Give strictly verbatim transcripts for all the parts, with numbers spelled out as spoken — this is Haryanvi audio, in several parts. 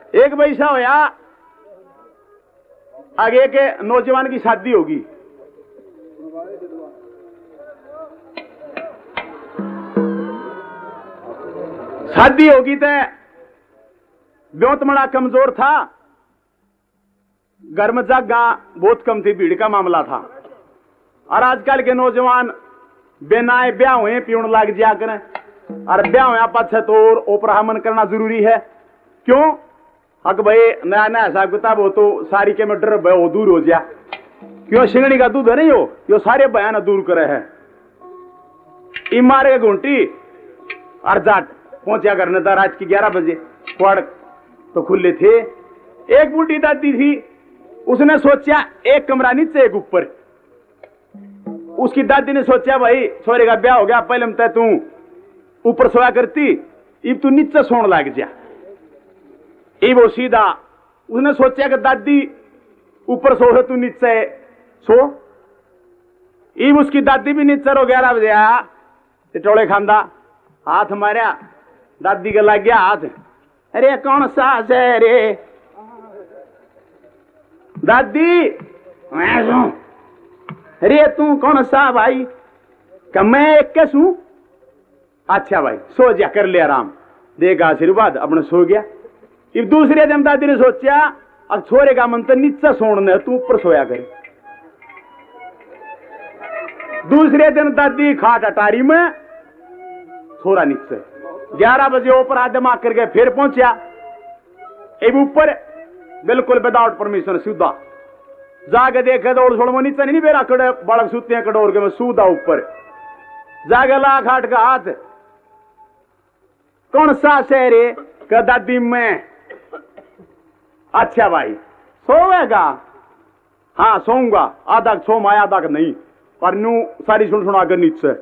एक भाई सा होया, आगे एक नौजवान की शादी होगी। शादी होगी तो ब्योत मड़ा कमजोर था, घर में जगह बहुत कम थी, भीड़ का मामला था। और आजकल के नौजवान बिना ब्याह हुए पीण लाग जाया करें, और ब्याह होया पाछे तो और ओपरा हमन करना जरूरी है। क्यों? हक भाई, नया नया हिसाब किताब हो तो सारी के में डर भय हो दूर हो जा। क्यों? सिंगड़ी का दूध है नहीं हो, यो सारे भया ने दूर करे है। ई मारे घुंटी और जाट पहुंचा घर ने रात की ग्यारह बजे। क्वाड़ तो खुले थे। एक बूढ़ी दादी थी, उसने सोचा एक कमरा नीचे एक ऊपर। उसकी दादी ने सोचा, भाई, छोरे का ब्याह हो गया, पहले में तै तू ऊपर सोया करती, इब तू नीचे सोण लाग जा। इब वो सीधा उसने सोचा कि दादी ऊपर सो है, तू नीचे सो। इब उसकी दादी भी नीचे रो ग्यारह बजे आया, टिटोले खांदा, हाथ मारया, दादी के लाग गया हाथ। अरे कौन सा है रे दादी? मैं सूं। अरे तू कौन सा भाई? कि मैं एक के सूं। अच्छा भाई, सो जा, कर ले आराम, देगा आशीर्वाद, अपने सो गया। इब दूसरे दिन दादी ने सोचा, अब छोरे का मन तो नीचे सोण ने, तू ऊपर सोया कर। दूसरे दिन दादी खाट अटारी में, छोरा नीचे। ग्यारह बजे ऊपर आ दिमाग करके फिर पहुंचा। इब ऊपर बिल्कुल without permission सीधा जाके देखे तो ओड़ सोड़ में नीचे नहीं, मेरा कड़े बालक सूते हैं कटोर के, मैं सूधा ऊपर जाके ला खाट का हाथ। कौन सा शहर है? कह दादी मैं। अच्छा भाई, सोवेगा? हाँ सोऊंगा, आधा सो माया आधा नहीं, पर न्यू सारी सुन सुना के नीचे।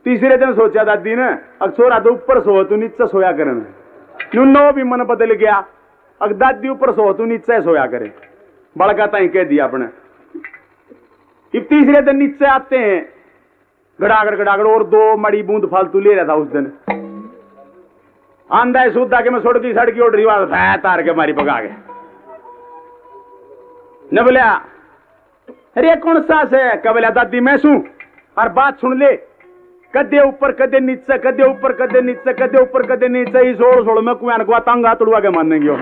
तीसरे दिन सोचा दादी ने, अक छोरा तो ऊपर सो, तू नीचे सोया करे। न्यू नौ भी मन बदल गया, अक दादी ऊपर सो, तू नीचे सोया करे। बड़का ताई कह दिया अपने। इब तीसरे दिन नीचे आते हैं, गड़ागड़ गड़ागड़, और दो मड़ी बूंद फालतू ले रहा था उस दिन। आंदा है सूदा के मैं सड़की सड़की उड़ रही बात है, तार के मारी भगा के। न बोलिया, अरे कौन सा से? कबला दादी मैं सू। और बात सुन ले, कदे ऊपर कदे नीचे, कदे ऊपर कदे नीचे, कदे ऊपर कदे नीचे, इस ओड़ सोड़ में कुआन कुआ तंगा तुड़वा के मानेंगे।